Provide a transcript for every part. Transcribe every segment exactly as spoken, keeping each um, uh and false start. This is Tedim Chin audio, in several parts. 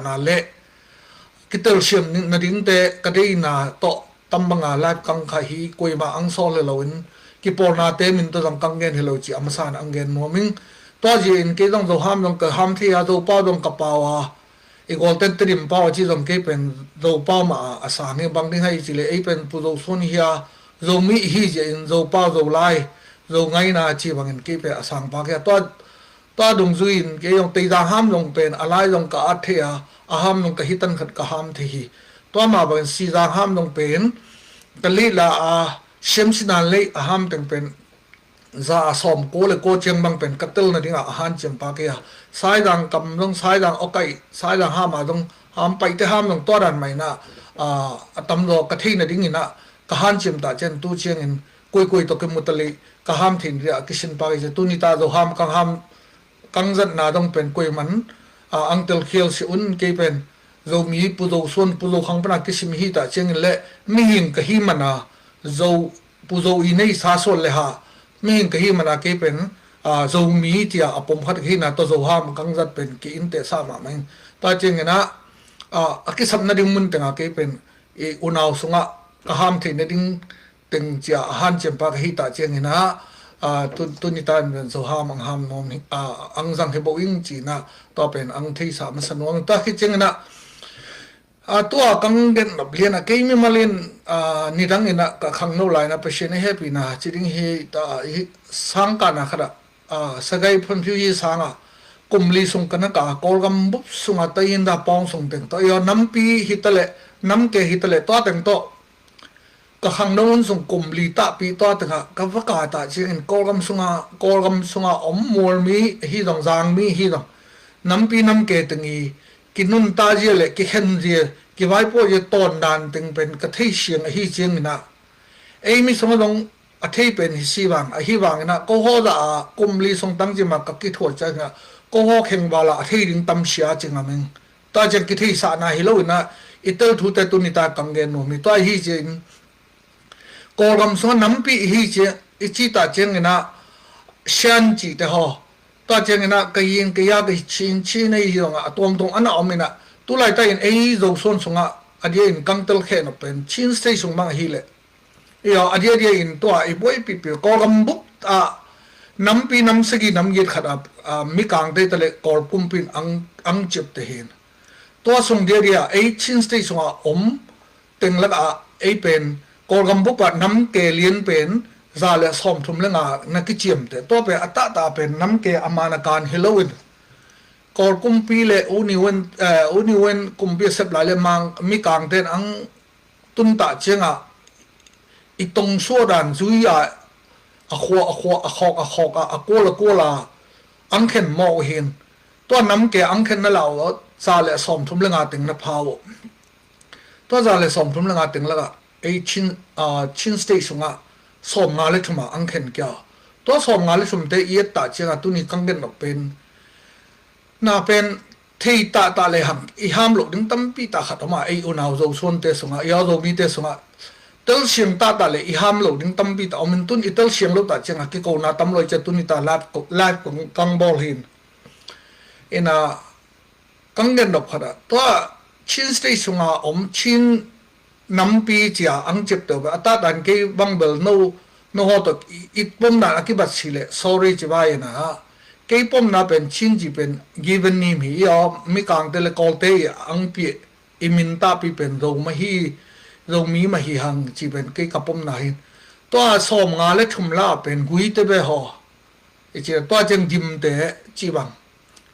na le kitelsiam nadingte ka deina tawh tambanga live kang kha hi, kuima ang sawl hi loin kipawlnate min tawh zong kang gen hi lo ci a masa-in ang gen nuam ing. Tua zia in kei zong Zo ham zong ka ham thei a, Zo pau zong ka pau a, i Golden Tedim pau a ci zong kei pen Zo pau mah a, a sang hi. Bang ding hai ci le ei pen Pu Zo Suan hi a, Zomi hi zia in Zo pau, Zo lai, Zo ngaina ci bangin kei pen a sang pak hi a. Tua, tua dungzui in kei zong Teizang ham zong pen a lai zong ka at thei a, a ham zong ka hi tan khat ka ham thei hi. Tua mah bangin Sizang ham zong pen ka lih la a, Siam Sinan lei a ham teng pen za a sawm kua le kua ciang bang pen ka tel nadingah a hanciam pak hi a. Saizang kam zong, Saizang awkaih, Saizang ham a zong, ham paite ham zong tua dan mah inah, a, a tamzaw ka theih nadingin ah ka hanciam ta cian tu ciangin kuikui tawh kimu ta lei ka ham theih nadingah a kisin pak hi. Cia tuni ta Zo ham kang ham kang zatna dong pen kuiman, a, ang telkhial si un. Kei pen Zomi Pu Zo Suan, Pu Zo Khang pana kisim hi ta ciangin le mihing ka hi mana Zo, Pu Zo i nei sa sual le ha, mihing ka hi mana kei pen, a, Zomi tia a pom khat ka hina tawh Zo ham kang zat pen ki innte sa mahmah in. Tua ciangin ah, a, a kisap nading mun tengah kei pen i unau sungah ka ham theih nading teng cia a hanciam pak hi ta ciangin ah, a, tu, tuni ta in ven Zo ham ang ham nuam hi, a, ang zang hi bo ing ci-in ah tua pen ang theisa masa nuam. Tua khit ciangin ah, a, tua kang gen nop lian ah kei mimal in, a, nidang in ah ka khangno lai-in ah Pasian i hehpihna ci ding hi ta, hi sangkahna khat ah, a, Sagaing Phunphiu hi sangah kum li sung ka na ka Kawlgam bup sungah Tainda pawng sung teng tawh, io, nampi hi ta leh, namke hi ta leh tua teng tawh ka khangno hun sung kum li tahpih tua tengah ka va kai ta ciangin Kawlgam sunga, Kawlgam sunga om mualmi hi zong, zangmi hi zong, nampi namke teng i kinunta zia le kikhen zia, kivaipuah zia tawndan teng pen ka thei siang ahi ciangin ah, ei mi sungah zong a thei pen hi si vang, ahi vangin ah ko haw zah a kum li sung tang cimah ka kithuah ciangin ah ko haw khengval ah a thei ding tam sia ci ngam ing. Tua ciang kitheisahna hi loin ah i tel thute tuni ta kang gen nuam hi. Tua hi ciangin Kawlgam sungah nampi i hi cia, i ci ta ciangin ah Shan cihte haw, tua ciangin ah ka yin ka ya ka Chin, Chin ei hi zongah a tuamtuam a na om in ah, tu laitak in ei Zo Suan sungah a dia in kang telkheh nop pen Chin State sung bang ahi leh, io, a dia dia in tua i buaipihpih Kawlgam bup ah nampi nam sagih nam giat khat ah, a, Mikangte ta le Kawl kumpi in ang, ang ciapte hi in. Tua sung dia dia ei Chin State sungah om teng lakah ei pen Kawlgam bup ah namke lian pen za le sawmthum le nga na kiciamte. Tua pen a tahtah pen namke a man a kan hi loin Kawl kumpi le U N, eh, U N kumpi a sep lai le Mang, Mikangte in ang tun ta ciangah i tong suah dan zui a, a khua, a khua, a khawk, a khawk ah, a kual, a kual ah ang khen mawk uh hi in. Tua namke ang khen na lau uh, za le sawmthum le nga teng na pha uh. Tua za le sawmthum le nga teng lakah ei Chin, a, Chin State sungah sawmnga le thum ah ang khen kia. Tua sawmnga le thumte i et ta ciangah tuni kang gen nop pen na pen thei tahtah le hang i ham loh ding tampi tah khat om a, ei unau Zo Suante sungah, i au Zomite sungah telsiang tahtah le i ham loh ding tampi tah om in, tun i telsiang loh ta ciangah kikona tam lo i cia tuni ta live, live kang, kang bawl hi in. Ina kang gen nop khat ah tua Chin State sunga om Chin nampi cia ang ciapte uh a tahtah in kei bang bel no, no haw tawh i, i pomna a kibat si leh sorry ci vai ina. Kei pomna pen Chin ci pen given name hi, io, Mikangte le Kawlte i ang pi, i min tahpih pen Zo mah hi, Zomi mah hi hang ci pen kei ka pomna hi in. Tua sawmnga le thum la pen Guite be haw i ci, tua ciang Dimte ci bang,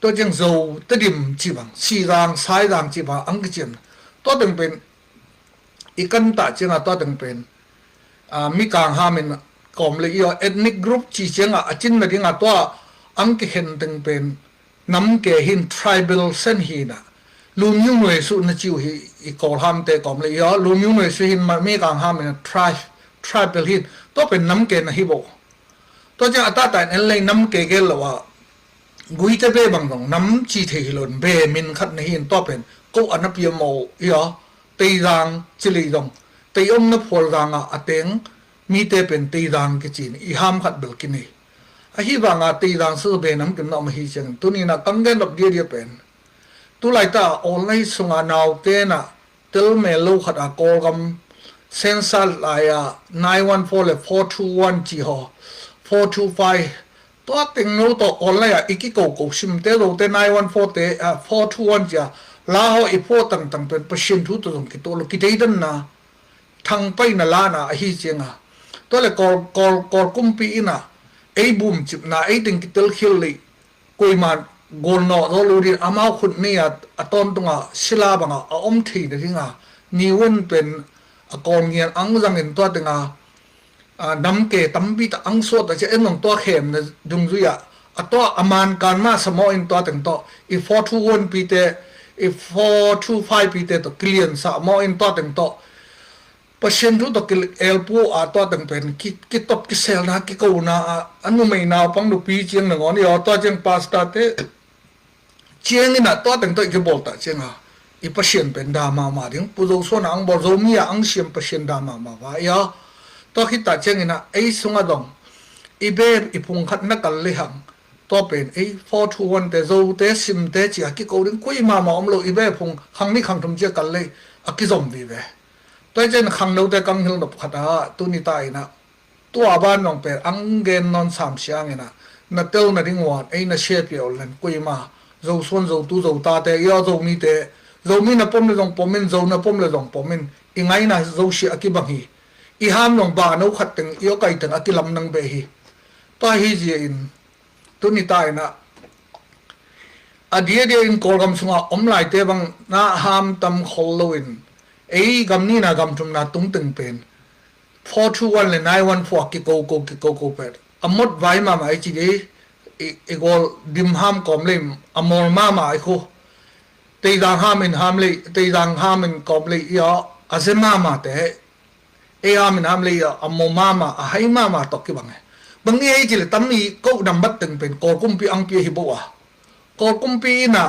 tua ciang Zo, Tedim ci bang, Sizang, Saizang ci bang ang kician. Tua teng pen i kan ta ciangah tua teng pen, a, Mikang ham in kawm le i aw ethnic group ci ciangah a cin nadingah tua ang kikhen teng pen namke hi in, tribal sen hi in ah. Lumyu nuai suh na ci uh hi i Kawl hamte kawm le i aw, Lumyu nuai suh hi in, Mikang ham in a tribe, tribal hi in, tua pen namke na hi bo. Tua ciang a tahtah in en lei namke gel lo ah Guite be bang zong nam ci thei hi lo in be min khat na hi in, tua pen ko a na piam maw i aw, Teizang ci lei zong tei om na phual zangah a teng mite pen Teizang kici in i ham khat bel kinei. Ahi vangah Teizang sa be nam kim na om ahi ciangin tuni in ah kang gen nop diadia pen Tulai ta online sunga naute na telmel lo khat a Kawlgam sensa lai a nine one four le four two one ci haw, four two five, tua teng no tawh online a i kikoko simte zote nine one four te, a, four two one ci a la haw i phuah tangtang pen Pasian thu tawh zong kituah lo, kideidanna thangpaina lana ahi cianga. Tua le Kawl, Kawl, Kawl kumpi ina ei bumcipna ei teng kitelkhial lei koima golnawh zo lo din amau khut ni a, a tawntunga sila banga a om theina dinga ni wen pen a Kawl ngian ang zangin tua tenga, a, namke tampi ta ang suat a cia en nong tua khemna dungzui a, a tua a man kan masa maw in tua teng tawh i four two one pi te, i four two five pi te tawh kiliansa maw in tua teng tawh Pasian thu tawh ki elpu a tua teng pen ki, kitop kiselna kikona a, a numei naupang nupi ciang nangawn i aw tua ciang pastor te ciang ina tua teng tawh i kibawl ta cianga i Pasian pen da mahmah ding, Pu Zo Suan a ang bawl Zomi a ang siam Pasian da mahmah va i aw. Tua khit ta ciang ina ei sunga dong i bep i phung khat na kal lei hang tua pen ei four two one te zote simte cia kiko ding kui mahmah om lo, i bep phung khang ni khang thum cia kal lei a kizom vive. Tua i cian khangnote kang hil nop khat a tuni ta ina tua ban nong pen ang gen nawn sam siang ina na tel na ding wan ei na siapia ol len kuima Zo Suan Zo Tu Zo Tate i aw Zomite, Zomi na pom le zong pomin, Zo na pom le zong pomin, i ngaina Zo sia a kibang hi. I ham nong ba no khat teng i aw kai teng a kilam nang be hi. Tua hi zia in tuni ta ina a dia dia in Kawlgam sunga om laite bang na ham tam khol lo in ei gam nina gam thumna tung teng pen four two one le nine one four kikoko kikoko pen a mot vai mahmah i ci dei. I, i gawl dim ham kawm lei a mawl mahmah i khu teizang ham in ham lei teizang ham in kawm lei i aw a ze mahmah te ei ham in ham lei a maw mahmah a hai mahmah tawh kibang e. Bang i hei ci le tam i koh nambat teng pen Kawl kumpi ang pia hi bo a Kawl kumpi ina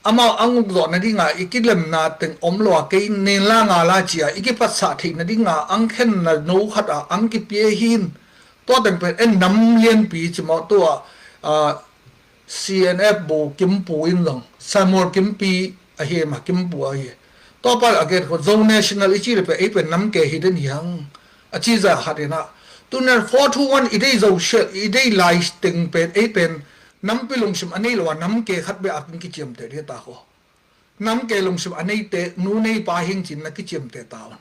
amau ang uk zawh nadinga i kilemna teng om lo a kei nen la nga la cia i kipatsah theih nadinga ang khenna no khat a ang kipia hin tua teng pen en nam lianpi ci mawh tua, a, C N F bu kimpu in zong Samuel Kimpi ahi ma kimpu ahi. Tua pa a get ko Zo National i ci le pe ei pen nam ke hi den hi hang a ci za khat ina tunen four two one i dei zo sial i dei lai teng pen ei pen nampi lungsim a nei lo a nam ke khat be a kin kiciamte dia ta ko. Nam ke lungsim a neite nu nei pa hing cin na kiciamte ta on.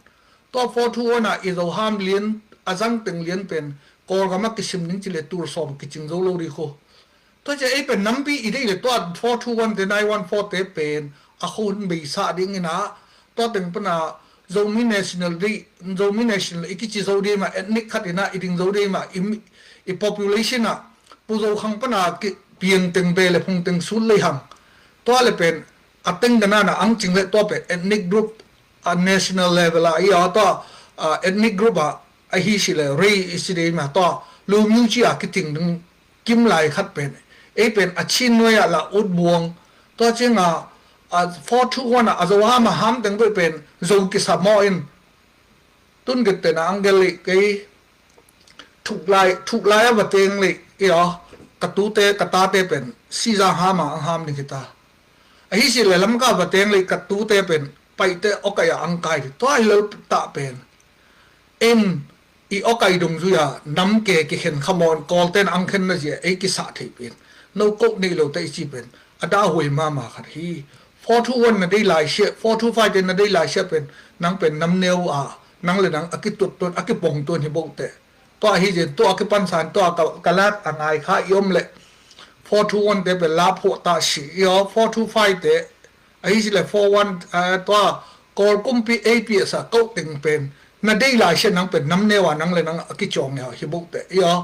Tua four two one a i zo ham lian a zang teng lian pen Kawlgam a kisim ning ci le tul sawm kicing zo lo di ko. Tua cia ei pen nampi i dei le tua four two one te nine one four te pen a khun beisa ding ina tua teng pana Zomi National dei Zomi National i kici zo dei ma ethnic khat ina i ding zo dei ma i, i population a Pu Zo khang pana ki piang teng be le phung teng sul lei hang tua le pen a teng dana na ang cing le tua pen ethnic group a national level a i a tua, a, ethnic group a a hi si le rei i si dei ma tua lu miu ci a kiting ding kim lai khat pen ei pen a Chin nuai ah la ut buang tua cianga a four two one a a zo ham a ham teng boi pen zo kisa maw in tun get tena ang gel lei kei thuk lai thuk lai a va teng lei i aw ka tute ka tate pen si za ham a ang ham ni kita a hi si le lam ka va teng lei ka tute pen paite awkai a ang kai tua hi lo ta pen en i awkai dungzui a nam ke kikhen khamawh in Kawlten ang khenna zia ei kisah theih pen no koh neih lote i ci pen a dah huai mama khat hi. Four two one na dei lai sia four two five te na dei lai sia pen nang pen nam neu a nang le nang a kituat tuan a kipong tuan hi boh teh. Tua hi zin tua a kipansan tua ka, ka lak a ngai kha i om le four two one te pen la phuah ta si i aw four two five te a hi si le four one, eh, tua Kawl kumpi A P S a koh teng pen na dei lai sia nang pen nam neu a nang le nang a kicuang neu hi boh teh i aw.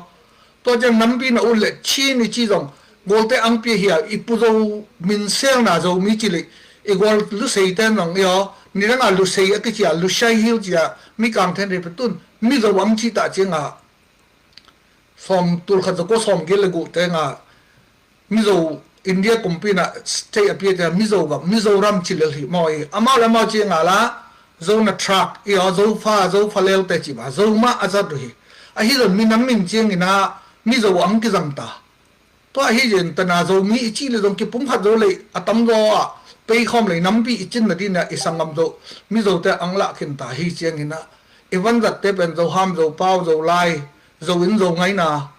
Tua ciang nampi na ut le Chin i ci zong Gawlte ang pia hi a i Pu Zo min selna Zomi ci le i Gawl Lusei ten zong i aw ni dang a Lusei a kici a Lushai Hill ci a mi kang then ri pe tun Mizo ang ci ta ciang a sawm tul khat zo ko sawm gil le guh teng a Mizo India kumpi na state a pia te Mizo gam Mizoram ci lel hi maw i amau le amau ci nga la zo na truck i aw zo fa zo fa lel te ci ba zo ma a zat hi a hi zon minam min ciang ina Mizo ang kizang ta. Tua hi zin tana Zomi i ci le zong kipum khat zo le a tam zo a pei khawm lei nampi i cin nadinah i sanggam Zo, Mizote ang lah khin ta hi cianginah i vanzatte pen Zo ham, Zo pau, Zo lai, Zo inn, Zo ngaina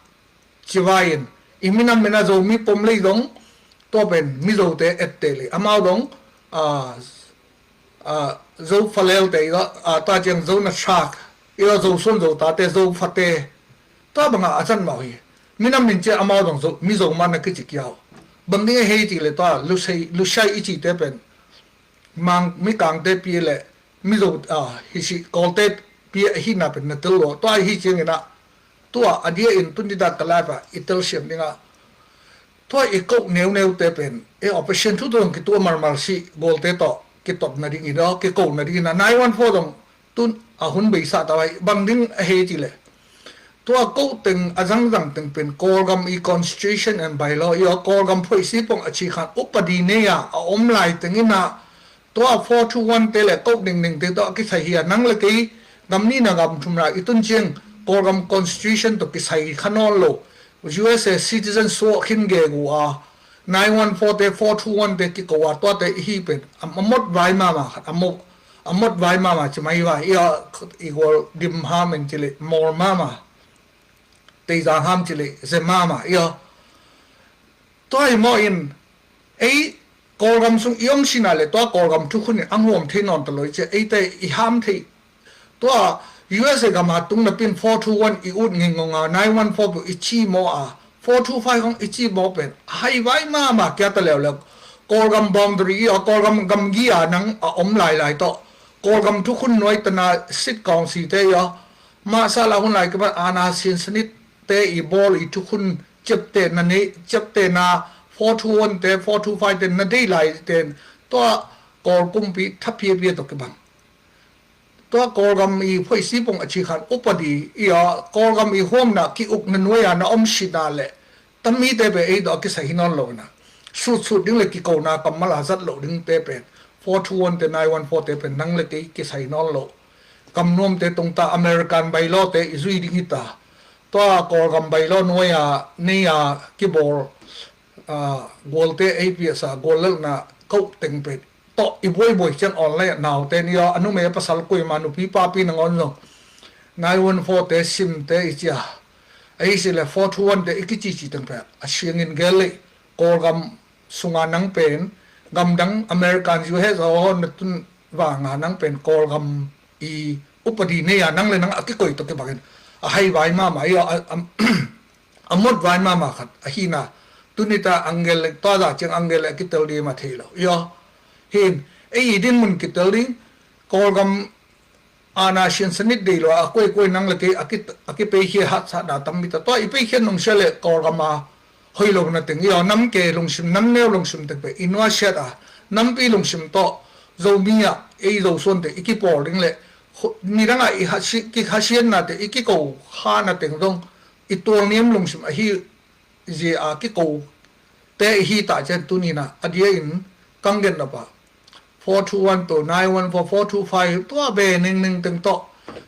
ci vai-in i minam minah Zo mi pom lei zong tua pen Mizote etteh lei amau dong a, a, Zo falel te i lo a, tua ciang Zo na thak i lo, Zo suan Zo tate, Zo fate, tua banga a can mah uh hi. Minam min ciah amau dong Zo, Mizo mah na kici kiau. Bang ding a hei ti le tua Lusei, Lushai i cite pen Mang, Mikangte pi le Mizo a, hi si Kawlte pi a hina pen na tel lo. Tua hi cianginah tua a dia in tun dita ka live ah i telsiam dingah tua i koh neuneute pen e operation thu tawh kitua marmar si Kawlte tawh kitot nading i daw, kikoh nading inah nine one four dong tun a hun beisah ta vai. Bang ding a hei ti le tua koh teng a zangzang teng pen Kawlgam i constitution and bylaw i aw, Kawlgam phoihsi pong a cikhan upadi nei-a a om lai teng inah tua four two one te le koh dingding te tawh a kisai hi a, nang le kei gam nihna gam thumna i tun ciang Kawlgam constitution tawh kisai kha nawn lo. U S A citizen suah khin gegu a nine one four te, four two one te kiko a tuate i hi pen a, a mot vai mama khat, a mot, a mot vai mama ci mai vai i a, i gual dim ham in ci le mawl mama, teizang ham ci le ze mama i a. Tua hi maw in ei Kawlgam sung i om sina le tua Kawlgam thukhun in a huam thei nawn ta lo i cia, eite i ham thei. Tua U S A gam a tung napin four two one i ut ngingonga nine one four bu i ci maw a, four two five hong i ci maw pen a hai vai mama kia ta leuleu. Kawlgam boundary i a, Kawlgam gamgi a nang a om lailai tawh Kawlgam thukhun nuaitana sit kawng si te i a, masa la hun lai kiban ana sin sanit te i bawl i thukhun ciaptehna nei, ciaptehna four two one te, four two five te na dei lai ten tua Kawl kumpi thapiapia tawh kibang. Tua Kawlgam i phoihsi pong a cikhan upadi i a, Kawlgam i huamna ki-ukna nuai-a na om sina le tamite pen ei tawh a kisai hi nawn lo ina. Sutsut ding le kikona kammal a zat loh dingte pen four two one te, nine one four te pen nang le kei kisai nawn lo. Kamnuamte tungta American bylaw te i zui ding hita. Tua Kawlgam bylaw nuai-a nei-a kibawl, a, gualte ei piasa guallelhna koh teng pen tawh i buaibuai ciang online ah naute ni aw, a numei a pasal kuima nupi papi nangawn zong nine one four te simte i cia, ei si le four two one te i kicici teng pen a siangin gel lei Kawlgam sunga nang pen gamdang American U S a aw na tun vanga nang pen Kawlgam i upadi nei-a nang le nang a kikoi tawh kibangin a hai vai mama i aw, a, a, a mot vai mama khat a hina. Tunita anggel le tua zah ciang anggel le a kitel dima thei lo i aw. Hin ei i din mun kitel ding Kawlgam ana siansanit dei lo a kuaikuai nang le kei a ki, a kipeikhia hatsatna tam mita. Tua i peikhiat nungsia le Kawlgam a hoi lo na teng i aw, nam ke lungsim, nam neu lungsim teng pe i nuasiat a, nampi lungsim tawh Zomi ah ei Zosuante i kipawl ding le nidangah i kihasiatnate i kiko khana teng dong i tualniam lungsim ahi zia a kiko te i hi ta cian tunina a dia in kang gen napa four two one to nine one four, four two five tua be ningning teng tawh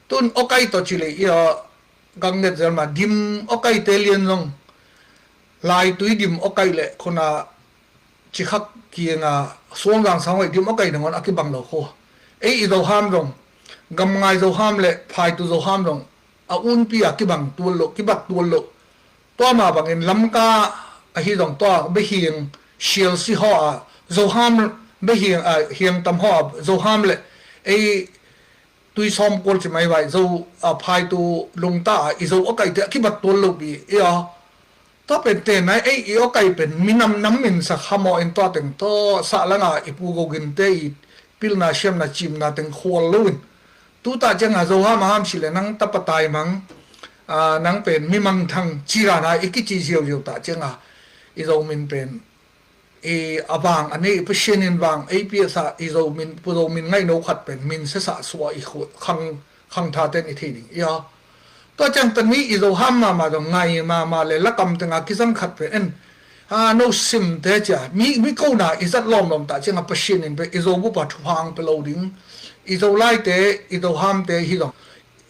tun okai tawh ci le i a kang gen zel ma dim okai te lian zong lai tui dim okai le khuna cikhak kianga suangzang sang hoih dim okai nangawn a kibang lo khu. Ei i Zoham zong gamngai Zoham le phaitu Zoham zong a unpi a kibang tual lo, kibat tual lo. Tua ma bangin Lamka ahi zong tua behiang sialsi haw a Zoham behiang a hiangtam haw a Zoham le ei tui sawm kual ci mai vai Zo a phaitu lungta a i Zo a kaite a kibat tual lo pi i a. Tua pen tenai ei i a kai pen minam nam min sa kha maw in tua teng tawh sah langa i pu go ginte i pilna siamna cimna teng khual lo in. Tuta cianga Zoham a ham si le nang tapa taimang, a, nang pen mimang thang cirana i kici ziauziau ta cianga i Zo min pen i a vang a nei Pasian in vang ei piasa i Zo min, pu Zo min ngaihno khat pen min sesa sua i khu khang, khang tha ten i thei ding i a. Tua ciang tani i Zoham mama dong ngai mama le lakam tenga kizang khat pen en. A, no sim te cia mi, mi kona i zat lawmlawm ta cianga Pasian in pe i Zo bupa thuphang pe lo ding. I Zo lai te, i Zoham te hi dong.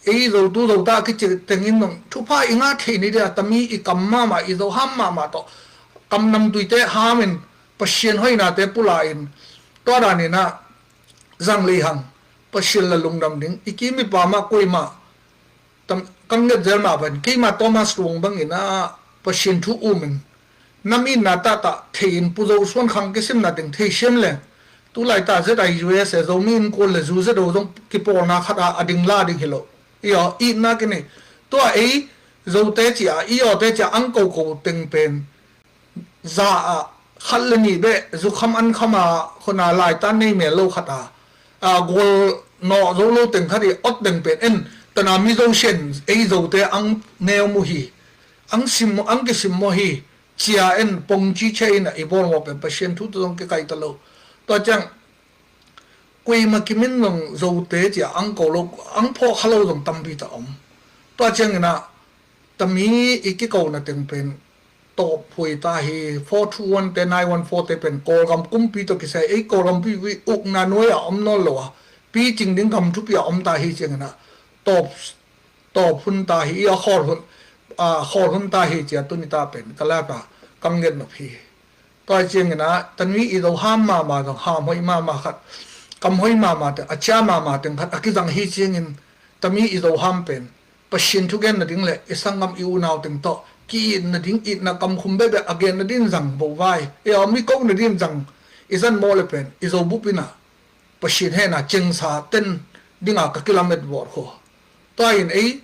Ei Zo tu Zo ta kici tengin nong thupha i ngah thei ni dia tami i kam mama i Zoham mama tawh kam namtuite hamin Pasian hoinate pula in Tua danin ah zang lei hang, Pasian la lungdam ding. I kim i pam ah kuamah, tam, kan nget zel mah bang, keima Thomas Ruang bangin ah Pasian thu um in, nam itna tahtah thei in, Pu Zo Suan Khang kisimna teng thei siam leng, tu laitak Z I U S A Zomi Innkuan le Zu Zedo zong kipawlna khat a a ding la ding hi lo. I aw, itna kinei. Tua ei Zote ci a, i awte ci a ang koko teng pen za ah khat le nih beh zukham an kham a khona laitan nei mel lo khat a, a, gual nawh zo lo teng khat i awt deng pen en, tana Mizo sian ei Zote ang neu mu hi, ang sim, ang kisim maw hi, cia en pongci cia in a i bawl maw pen Pasian thu tawh zong kikaih ta lo. Tua ciang kuima kimin zong Zote cia ang ko lo, ang phawh kha lo zong tampi ta om. Tua ciangin ah tami i kikona teng pen tawp huai ta hi. Four two one te, nine one four te pen Kawlgam kumpi tawh kisai, ei Kawlgam pi ukna nuai a om nawn lo a, picing ding gam thupi a om ta hi ciangin ah tawp, tawp hun ta hi, i a khawl hun, a, khawl hun ta hi cia tuni ta pen ka lak a kang nget nop hi. Tua hi ciangin ah tami i Zo ham mahmah zong ham hoih mahmah khat, kam hoih mahmah teng, a cia mahmah teng khat a kizang hi ciangin tami i Zo ham pen Pasian thugen nading le i sanggam i unau teng tawh ki-it nading, itna kamkhum bekbek a gen nading zang bo vai. I aw, mi ko nading zang i zan maw le pen i Zo bup in ah Pasian hena cengsa ten dinga ka kilamet vawt kho. Tua in ei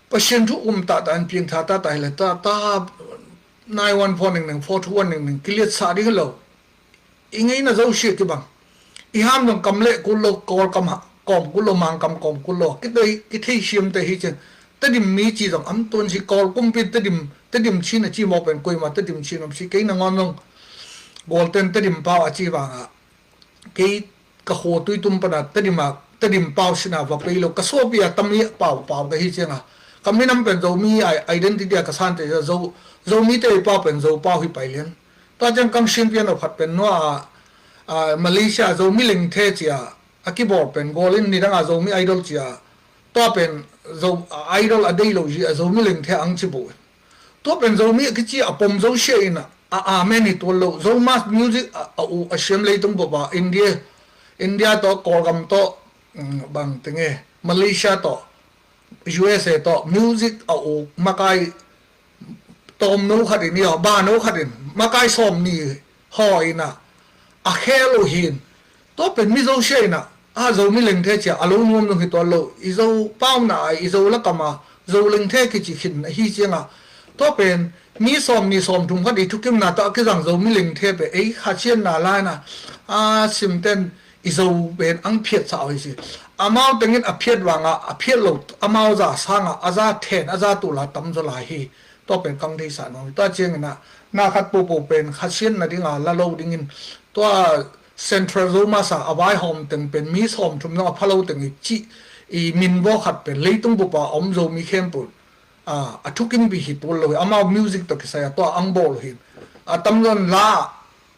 Pasian thu um tahtah in piangtha tahtah hi le ta, ta nine one four ningneng, four two one ningneng kiliatsa ding hi lo. I ngeina Zosia kibang. I ham zong kam le kul lo, Kawlkam ha, kawm kul lo, Mangkam kawm kul lo. Kitei, kithei siamte hi cian. Tedim mi ci zong am tuan si Kawl kumpi Tedim, Tedim Chin a ci maw pen kuima Tedim Chin om si kei nangawn zong. Gualten Tedim pau a ci vangah kei ka khua Tuitum pana Tedim a, Tedim pau sina va pei lo, ka suapi a tami pau, pau ka hi cianga ka minam pen Zomi identity a ka sante Zo, Zomi te pau pen Zo pau hi pai lian. Tua ciang kang sin pian a phat pen nua a, a, Malaysia Zomi Lengthe cia a kibawl pen gual in nidanga Zomi Idol cia, tua pen Zo, a, Idol a dei lo zi a Zomi Lengthe ang ci bo. Tua pen Zomi a kici a pom Zosia in a, a amen hi tuan lo. Zo mass music a, a u a siam leitung pop a India, India tawh, Kawlgam tawh, mm, bang tenge, Malaysia tawh, U S A tawh music a u makai tawmno khat in, i aw, bano khat in makai sawm ni haw in a, a khel uh hin. Tua pen mi Zosia in a, a Zomi Lengthe cia a lo nuam zong hi tuan lo. I Zo pauna a, i Zo lakam a Zo Lengthe kici khin ahi cianga, tua pen mi sawm ni sawm thum khat i thukimna tawh a kizang Zomi Lengthe pen ei kha cianna lai na, a simten i Zo pen ang phiat sa uh hi si. Amau tengin a phiat vanga a phiat lo, amau za sanga a za then, a za tula tam zaw lai hi. Tua pen kang theisa nuam hi. Tua ciangin a, na khat popo pen kha sian nadinga la lo dingin, tua Central Zo masa a vaihawm teng pen mi sawm thum zong a pha lo teng i cih, i min baw khat pen leitung bupa a om Zomi khempeuh a, a thukimpi hi tuan lo hi. Amau music tawh kisai a tua ang bawl uh hin. A tamzawn la,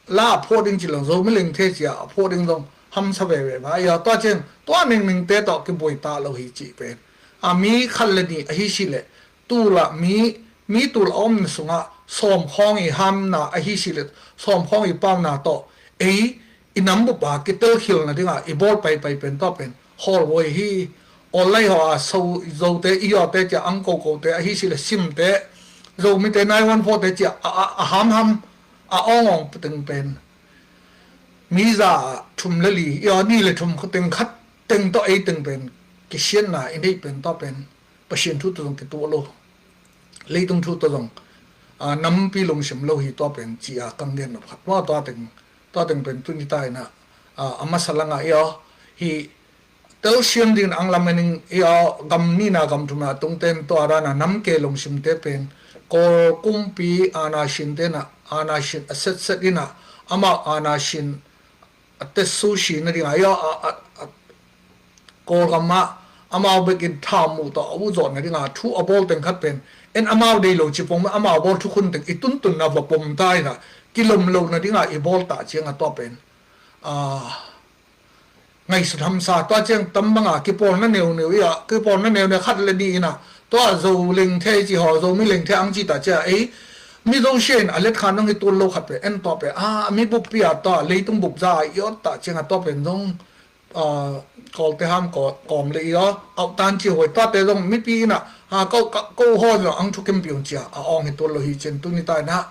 la a phuah ding ci lo, Zomi Lengthe cia a phuah ding zong hamsa veve va. Ia, tua ciang, tua ningningte tawh kibuai ta lo hi cih pen. A, mi khat le nih ahi si leh, tul a mi, mi tul a omna sungah sawm khawng i hamna ahi si leh, sawm khawng i pauna tawh ei i nam bupa kitelkhilna dingah i bawl paipai pen tua pen hall huai hi. Online haw a so, Zote, i awte cia ang kokote ahi si le simte, Zomite nine one four te cia a, a, a hamham, a awngawng teng pen mi za thum le li, i aw ni le thum teng khat teng tawh ei teng pen kisianna i neih pen tua pen Pasian thu tawh zong kituah lo. Leitung thu tawh zong, a, nampi lungsim lo hi tua pen ci a kang gen nop khat maw tua teng, tua teng pen tuni ta in a, a, a masa langah i aw hi telsiam dingin ang lamen ing i aw gam nihna gam thumna tungten tua dana namke lungsimte pen Kawl kumpi ana sinte na, ana sin a setset in a, amah ana sin a tetsu si nadinga i aw a, a, a, Kawlgam ah amau bekin thamuh tawh a uh zawh nadinga thu a bawl teng khat pen en amau dei lo cipong amau bawl thukhun teng i tuntunna va pom ta in a kilom lo nadinga i bawl ta cianga tua pen, a, ngaihsut hamsa. Tua ciang tam banga kipawlna neuneu i a, kipawlna neuneu khat le nih in a, tua Zo Lengthe i ci haw, Zomi Lengthe ang ci ta cia ei Mi Zosia in a let khan dong hi tuan lo khat pen en tua pen a mi buppi a tua leitung bup za a i ot ta ciang a tua pen dong Kawlte ham kawm le i aw auhtan ci huai tuate zong mipi inah ko haw zong ang thukim piung cia a awng hi tuan lo hi cin tuni ta inah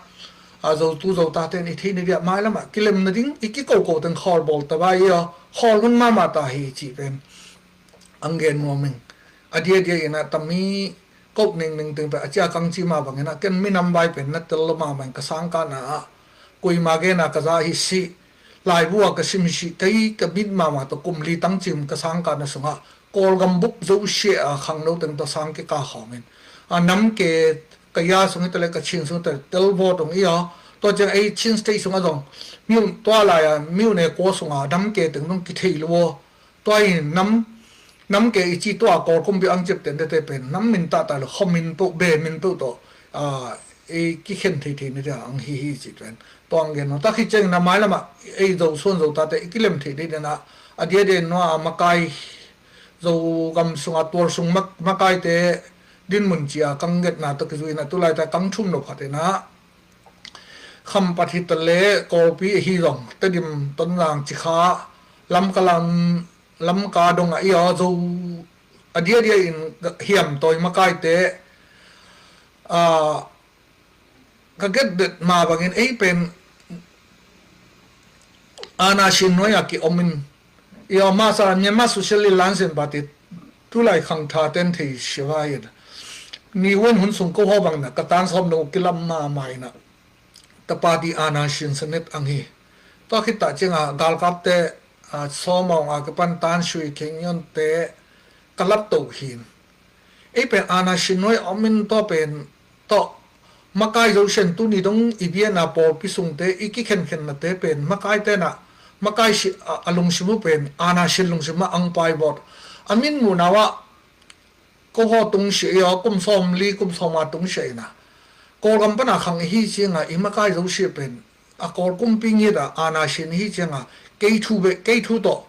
a zotu zotate in i theih ni dia mailamah kilem nading i kikoko teng khawl bawl ta bai i aw khawl hun mahmah ta hi cih pen ang gen nuam ing. A diadia inah tami koh ningning teng pen a cia kang ci mah bangin ah ken minam vai pen na tel lo mahmah in ka sangkahna ah kuima gena ka za hi sih. Laibu a ka sim hi sih kei ka mit mahmah tawh kum li tang cim ka sangkahna sungah Kawlgam bup zosia a khangno teng tawh sang kika khawmin a nam ke ka ya sung hi ta le ka Chin sung hi ta le tel vawt ung i aw. Tua ciang ei Chin State sungah zong miu tua lai a miu ne kua sunga nam ke teng zong kithei lo aw. Tua hi nam nam ke i ci tua Kawl kumpi ang cip tente te pen nam min tata lo khaw min peuh be min peuh tawh i kikhen thei thei ni dia ang hi hi ci pen tua ang gen no ta khi ceng na mailamah ei zo suan zo tate i kilem thei thei dena a dia de nua a makai zo gam sunga tual sung mak makai te dinmun cia kang ngetna tawh kizui na tulai ta kang thum no phat ena Khampat hi ta le Kawlpi ahi zong Tedim Tonzang Cikha Lamka lam Lamka dong a i aw zo a diadia in hiam tawi makaite ka get det ma bangin ei pen ana sin nuai a ki omin i aw masa Myanmar Socialist Lansin Party tulai khang tha ten thei siva in ni wen hun sung ko ho bangna ka tan som dong kilam ma mai na ta party ana sin sanet ang hi. Tua khit ta cianga galkapte sawmawng a kipan tan sui kheng yonte ka lat to hin ei pen ana sin nuai omin tua pen tawh makai zo sian tuni dong i biana pawlpi sungte i kikhenkhenna te pen makai tena makai si a lungsimu pen ana sin lungsim a ang pai bawt a min muna wah ko haw tung sia i aw kum sawm li kum sawm a tung sia ina Kawlgam pana khang ihi cianga i makai zo sia pen a Kawl kumpi ngit a ana sin ihi cianga kei thu be kei thu tawh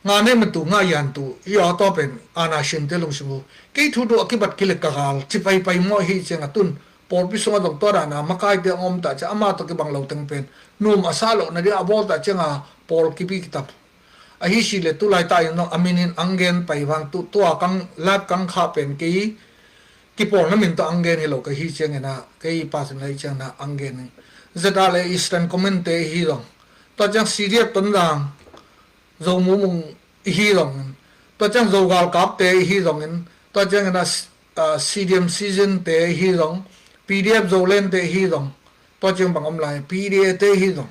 nga ne matu nga yan tu i aw tawh pen ana sin te lungsim uh kei thu tu a kibat kilek ka gal ci paipai maw ihi cianga tun pawlpi sunga zong tua dana makai te a ngom ta cia ama tawh kibang lo teng pen num a sa lo na dia a bawl ta cianga pawl kipi kitam Ahi si le tulai ta in zong a minin ang gen pai vang tu tua kang lat kang kha pen kei kipawlna min tawh ang gen hi lo ka hi ciangina kei pasin lai ciangna ang gen in zeta le Eastern Command te hi zong tua ciang C D F Tonzang Zo mumung hi zong in tua ciang Zo galkap te hi zong in tua ciangina C D M season te hi zong P D F Zolen te hi zong tua ciang bang om lai P D A te hi zong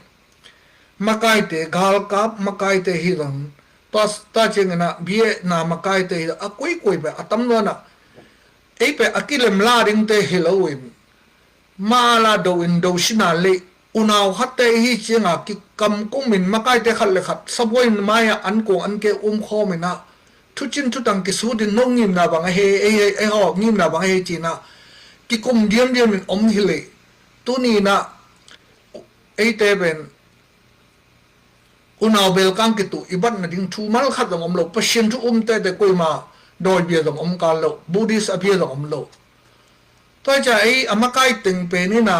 makaite galkap makaite hi zong tua ciangina biehna makaite hi zong a kuikui pe a tam luana ei pe a kilem la dingte hi lo in mala do in do sina le unau khatte hi cianga kikam kumin makaite khat le khat sabuai maya an kuang an ke um khawmina thucin thutang kisut in no ngimna bang a he ei haw ngimna bang a he cina kikum diamdiam in om hi le tunina eite pen unau belkang kitu i bat nading thu mal khat zong om lo Pasian thu um tete koima dawi bia zong om kal lo Buddhist a bia zong om lo. Tua cia ei a makai teng penina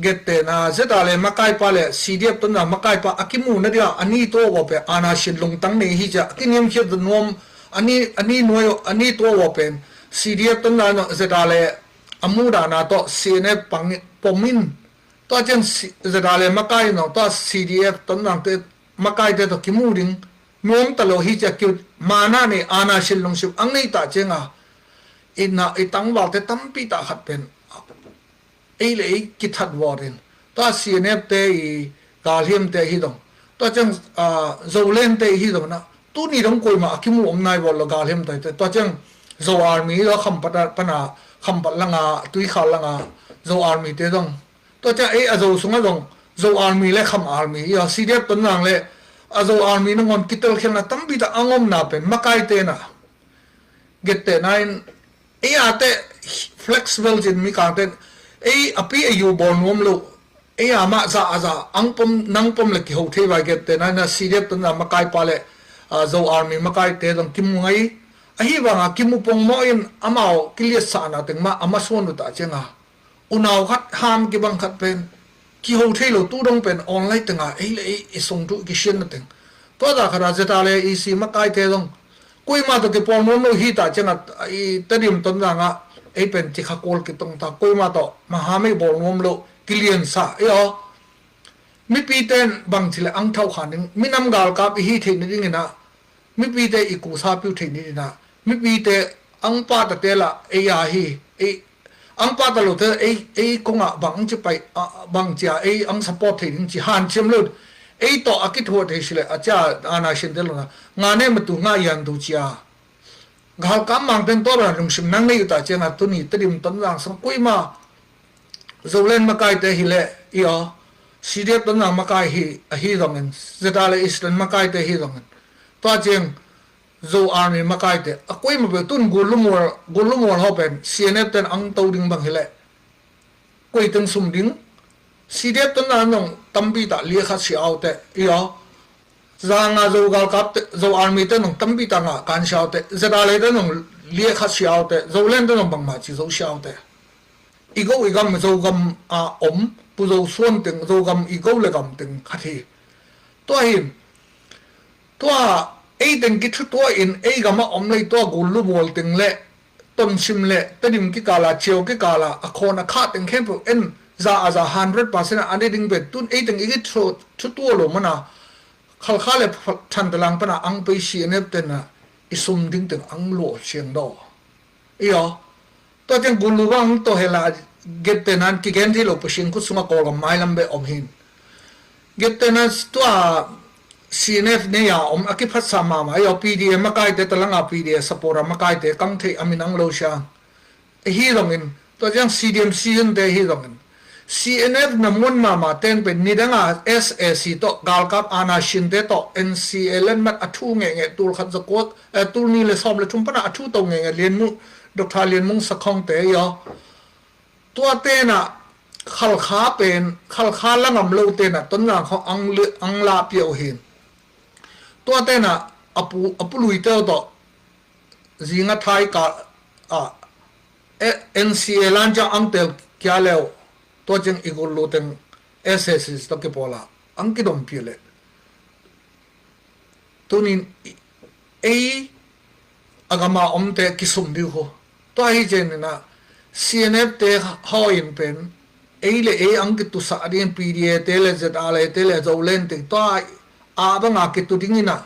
gette na zeta le makai pa le C D F tonna makai pa a kimu na dia ani tua wa pe ana sin lungtang nei hi cia a kiniam khiat nuam ani ani nuai ani tua wa pen C D F tonna zeta le a mu dana tawh C N F pang pomin Tua cian zeta le makai no tua C D F ton nangte makaite tawh kimu ding nuam ta lo hi cia kiu mana nei ana sin lungsim ang nei ta cianga i na i tangvalte tampi ta khat pen ei le ei kithat vawrin tua C N F te i galhiam te hi dong tua ciang Zolen te hi dong na tuni dong koima a kimu om nai vawl lo galhiam te tua ciang Zo Army lo Khampat pana Khampat langa Tuikhal langa Zo Army te dong Tua ciang ei a Zo sungah zong Zo Army le Kham Army i a C D F ton nang le a Zo Army nangawn kitelkhialna tampi tak a ngomna pen makaite na gette na in ei a te flexible cin mikangte ei a pi a yu bawl nuam lo ei a mah za a za ang pom nang pom le kiho thei vai gette na in a C D F ton na makai pa le Zo Army makaite zong kimu ngai ahi vanga kimu pong maw in amau kiliatsahna teng mah a masuan uh ta cianga unau khat ham kibang khat pen kiho thei lo, tu dong pen online tengah ei le ei i sung thu i kisianna teng. Tua zah khatah ZRA le EC makaite zong koima tawh kipawl nuam lo hi ta ciangah i Tedim Tonzang ah ei pen cikha kual kitong ta, koima tawh mahamei bawl nuam lo, kiliansa i aw. Mipite in bangci le ang thau khan ding, minam galkap i hi theih nadingin ah, mipite i kusa piu theih nadingin ah, mipite ang pahtate lah ei a hi, ei ang pahta lote ei, ei kongah bang ang ci pai, ah, bang cia ei ang support thei ding ci hanciam lo. Ei tawh a kithuah thei si le a cia ana siante lo na, nga ne matu nga ian tu cia. Galkap mangten tawh bana lungsim nang nei uh ta ciangah tuni Tedim Tonzang sang kuima Zoland makaite hi le i aw, CDF Tonzang makai hi ahi zongin, ZRA le Eastern makaite hi zongin, tua ciang Zo Army makaite a kuima peuh tun Gullu Mual, Gullu Mual haw pen CNF ten ang to ding bang hi le koi teng sum ding. CDF Tonzang nong tampi ta lia khat si aute i aw. Zanga Zo galkap te, Zo Army te nong tampi ta nga kan si aute, ZRA le te nong lia khat si aute, Zoland te nong bangmah ci zo si aute. I go i gam Zogam a om Pu Zo Suan teng, Zogam i go le gam teng khat hi. Tua hin tua ei teng kithutua in ei gam a om lei tua Gullu Mual teng le Tonsim le Tedim kikala, Ciau kikala a khawn a khah teng khempeuh en za a za hundred percent a ne ding pen tun ei teng i kithutua lo mana Khalkha le Thantalang pana ang pei CNF tena i sum ding teng ang luah siang daw. I aw. Tua teng Gullu bang to hela get tenan kigen thei lo Pasian khut sunga Kawlgam mailam be om hin. Get tenan tua CNF nei a om a kiphatsa mama i aw, PDA makaite talanga PDA supporter makaite kang thei a min ang lo sia. Ahi zongin tua ciang CDM season te ahi zongin CNF na muan mama ten pen nidanga SAC tawh galkap ana sinte tawh NCA lenmat a thu ngehngeh tul khat za kua, eh, tul ni le sawm le thum pana a thu to ngehngeh Lian Mung, Doctor Lian Mung Sakhong te i aw. Tua tena Khalkha pen, Khalkha langam lo tena Tonzang khaw ang, ang la piau hin. Tua tena a pu, a pului teu tawh zinga thai ka a, eh, NCA lan ciang ang tel kia leu, tua ciang i Gullu teng SAC tawh kipawl a ang kidom pi le. Tunin ei a gama omte kisum dih uh. Tua hi cianina CNF te haw in pen ei le ei ang kitusah ding PDA te le ZRA te le Zoland te tua a banga kitu dingina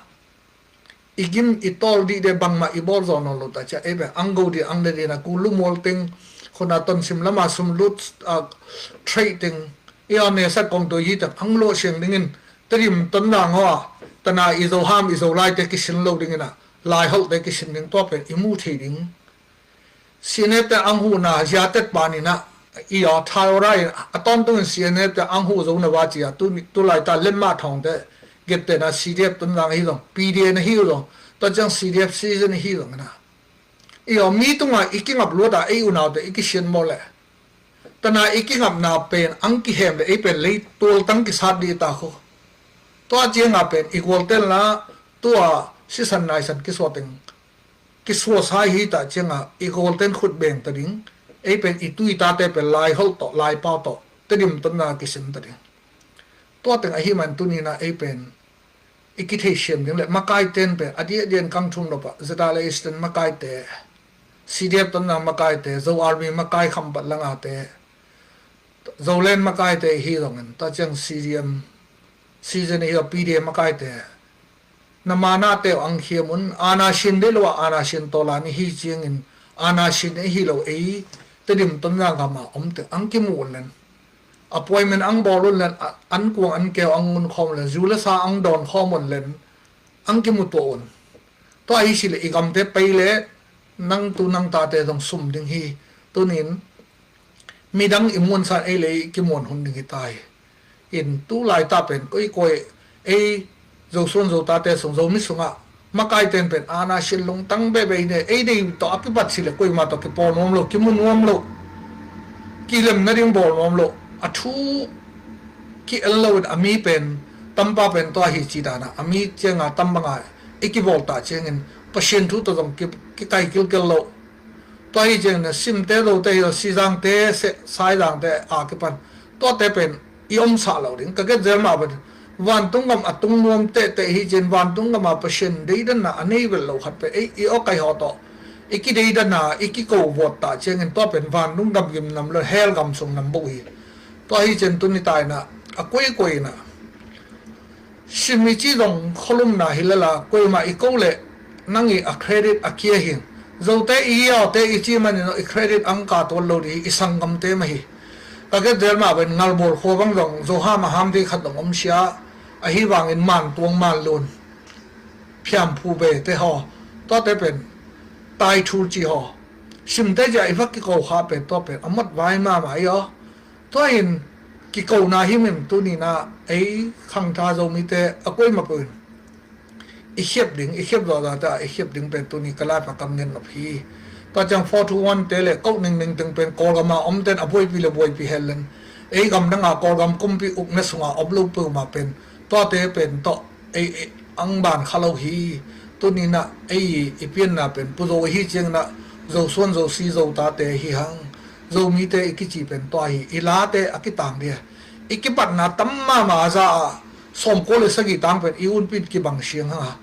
i gim i tawl dih de bangmah i bawl zaw nawn lo ta cia ei pen ang go dih ang le dihna Gullu Mual teng khuna Tonsim lama sum lut a trade teng i aw nesat kong tui hi teng ang luah siang dingin Tedim Tonzang haw a tana i Zo ham i Zo laite kisin lo dingina Laiholhte kisin ding tua pen i mu thei ding. CNF te ang huhna ziatet paninah i aw thai aw rai a tawntungin CNF te ang huh zo na va cia tu, tu laita lemah thawngte gettena CDF Tonzang hi zong PDA na hi uh zong tua ciang CDF season hi zong na i aw mi tunga i kingap luata ei unaute i kisian maw le. Tana i kingapna pen ang kihem le ei pen lei tualtang kisat dih ta khu. Tua cianga pen i gualtelna tua sisan naisan kisuateng kisuasai hi ta cianga i gualten khut beng ta ding. Ei pen i tuitate pen Laiholh tawh Laipau tawh Tedim Tonzang kisin ta ding. Tua teng ahi man tunina ei pen i kitheisiam ding le makaiten pen a diahdian kang thum lo pah ZRA le Eastern makaite, CDF Tonzang makaite, Zo Army makai khampat langate, Zoland makaite hi zongin tua ciang CDM season hi a PDA makaite na mana teu ang khiam un, ana sin dih lo a ana sin tawlan i hi ciangin ana sin i hi lo ei Tedim Tonzang gama omte ang kimu un len. Appointment ang bawl un len, an kuang an keu ang ngun khawm len, zu le sa ang dawn khawm un len, ang kimu tuah un. Tua ahi si le i gamte pei le nang tu nang tate zong sum ding hi. Tunin midang i muansan ei le ei kimuan hun ding hi ta hi. In tu laita pen koikoi ei Zosuan Zotate sung Zomi sungah makaiten pen ana sin lungtang bebe i ne ei dei tawh a kipat si le koima tawh kipawl nuam lo, kimu nuam lo, kilem nading bawl nuam lo, a thu ki-el loin a mi pen tampa pen tua hi ci dana a mi cianga tam banga i kibawl ta ciangin Pasian thu tawh zong ki, kikai kilkel lo. Tua hi ciangin a Simte, Zote hi lo, Sizangte, Saizangte a kipan tuate pen i omsah lo ding. Ka gen zel mah bangin vantung gam a tung nuam tehteh hi ciangin vantung gam a Pasian deidanna a nei vet lo khat pen ei i awkaih haw tawh i kideidanna i kiko vuat ta ciangin tua pen vantung gam gim nam lo, hell gam sung nam bawh hi. Tua hi ciangin tuni taina a kuaikuai inah Sim i ci zong khualumna hi lala, kuaimah i ko leh nang i a credit a kia hi. Zote i hi a, Zote i ci manin i credit ang ka tuan lo ding hi, i sanggamte mah hi. Ka gen zel mah bangin Ngalbual khua bang zong Zo ham a ham ding khat zong om sia, ahi vangin Mantuang, Manlun, Phiamphu Bete haw, tuate pen Taithul ci haw, Simte ci a i va kiko kha pen tua pen a mawk vai mahmah hi aw. Tua in kikona hi mem tuni inah ei khangtha Zomite a kuaimah peuh in i khiap ding, i khiap zawhzawh ta, i khiap ding pen tuni ka live a kam ngen nop hi. Tua ciang four two one te le Kok Ningning teng pen Kawlgam a omten a buaipi le buaipi hen len, ei gam dang a Kawlgam kumpi ukna sunga om lo peuhmah pen tuate pen tawh ei, ei ang ban kha lo hi. Tuni inah ei i pianna pen Pu Zo hi ciangin ah Zosuan, Zosi, Zotate hi hang. Zomite i kici pen tua hi, i late a kitang ding a, i kipatna tam mahmah a za a, sawmkua le sagih tang pen i unpin kibang siang hang a,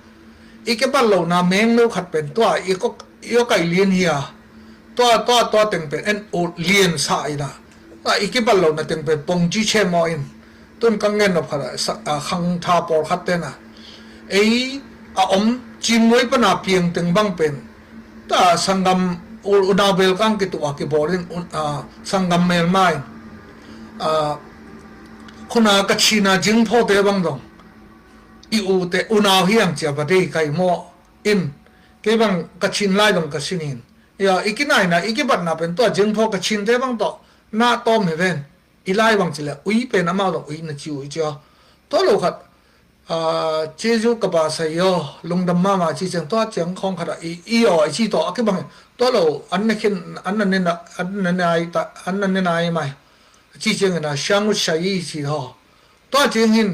i kipat lohna mengno khat pen tua i kok, i awkaih lian hi a, tua, tua, tua teng pen en ut lian sa inah, tua i kipat lohna teng pen pongci chem aw in. Tun ka ngen nop khat ah, sa-, a, khangtha pawlkhat ten ah, ei a om Cimnuai pana piang teng bang pen ta sanggam u-, unau belkang kituh a kibawl in, un-, a, sanggam melma in, a, khuna Kachin a Jingphote bang dong i ute unau hi ang ci a va dei kai maw in, kei bang Kachin lai dong ka si in. Ya, i kinaina, i kipatna pen tua Jingpho Kachinte bang tawh na tawm hi ven. I lai bang ci le, ui pen amau dong ui na ci uh i ci aw. Tua lo khat, a, Jesu ka ba sai aw, lungdam mahmah ci ciang, tua ciang khawng khat ah i, i aw i ci tawh a kibang hi. Tua lo, an na khin, an na ne na, an na ne nai ta, an na ne nai mai ci ciangin ah siang ut sai i ci aw. Tua ciang hin,